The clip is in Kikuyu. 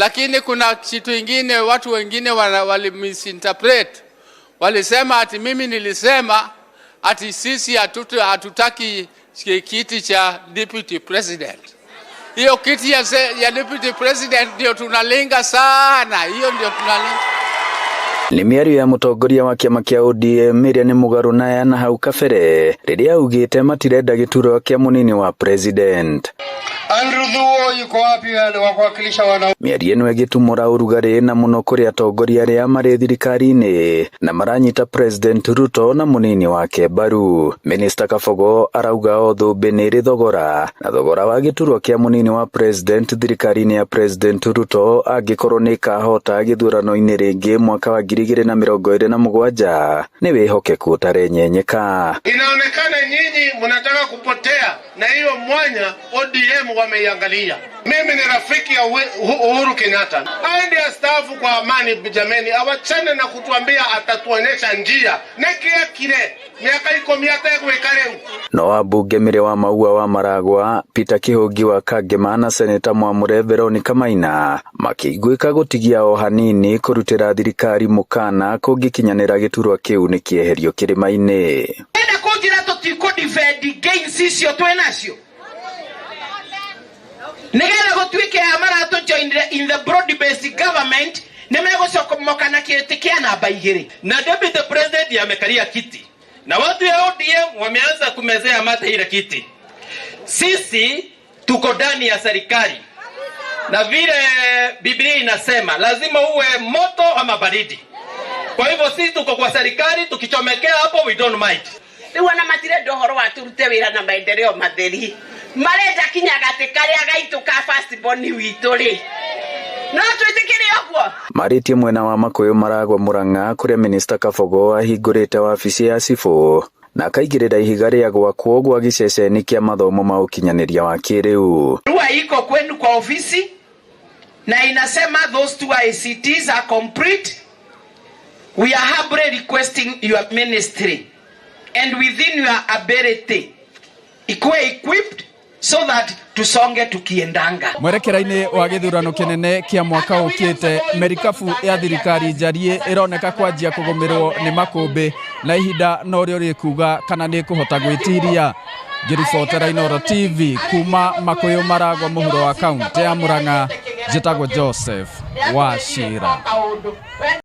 Lakini kuna kitu ingine watu wengine wali misinterpret, walisema ati mimi nilisema ati sisi hatutaki kiti cha deputy president. Hiyo kiti ya deputy president ndio tunalenga sana, hiyo ndio tunalenga. Nĩ mĩario ya mũtongoria wa kĩama kĩa ODM ĩrĩa nĩ mũgarũ na ya nahau kabere rĩrĩa augĩte matirenda gĩturwa kĩa mũnini wa president. Andrew Thuo yuko wapi wa kuwakilisha wana Mĩario ĩno ĩgĩtumũra ũrugarĩ na mũno kũrĩ atongoria arĩa marĩ thirikari-inĩ na maranyita President Ruto na mũnini wake mbaru. Minister Kabogo arauga o thũmbĩ nĩ ĩrĩ thogora na thogora wa gĩturwa kĩa mũnini wa president thirikari-inĩ ya President Ruto angĩkorwo nĩ ĩkahota gĩthurano-inĩ rĩngĩ mwaka wa 2027 nĩ wĩhokeku ũtarenyenyeka. Inaonekana nyinyi mnataka kupotea na hiyo mwanya ODM wameiangalia. Mimi ni rafiki ya Uhuru Kenyatta, aende astaafu kwa amani jameni, awachane na kutuambia atatuonyesha njia nekiakire miaka 10 ategwika riu. No ambunge Mĩrĩ wa Maua wa Maragwa, Peter Kihũngi wa Kangema na Seneta Mwamũre Veronica Maina makĩiguĩka gũtigia o hanini kũrutĩra thirikari mũkana kũngĩkinyanĩra gĩturwa kĩu nĩ kĩeherio kĩrĩma-inĩ. Enda kunjira tutiku defend gains icio twĩ nacio nigetha gũtuĩke aya maratũjoinire in the broad based government nĩ megũcomoka na kĩtĩ kĩa namba 2. Na deputy president amekalia kiti na watu ya ODM wameanza kumezea mate ile kiti. Sisi tuko ndani ya serikali na vile Biblia inasema lazima uwe moto ama baridi. Kwa hivyo sisi tuko kwa serikali, tukichomekea hapo we don't mind. Rĩu ona matirenda ũhoro wa tũrute wĩra na maendeleo matheri, marenda kinya gatĩ karĩa gaitũ ka first born witũ rĩ, no twĩtĩkĩre ũguo. Marĩtie mwena wa Makuyu Maragwa Murang'a kũrĩa Minista Kabogo ahingũrĩte wabici ya cibũ na akaigĩrĩra ihiga rĩa gwakwo gwa gĩceceni kĩa mathomo ma ũkinyanĩria wa kĩrĩu. Barua iko kwenu kwa ofisi na inasema those two ICTs are complete. We are humbly requesting your ministry and within your ability ikuwe equipped so that tusonge tukiendanga. Mwerekera-inĩ wa gĩthurano kĩnene kĩa mwaka ũkĩte, merikabu ya thirikari njariĩ ĩroneka kwanjia kũgũmĩrwo nĩ makũmbĩ na ihinda norĩo rĩkuga kana nĩ ĩkũhota gwĩtiria. Ngĩribotera Inooro TV kuma Makuyu Maragwa mũhuro wa kaunti ya Murang'a, njĩtagwo Joseph Wachira.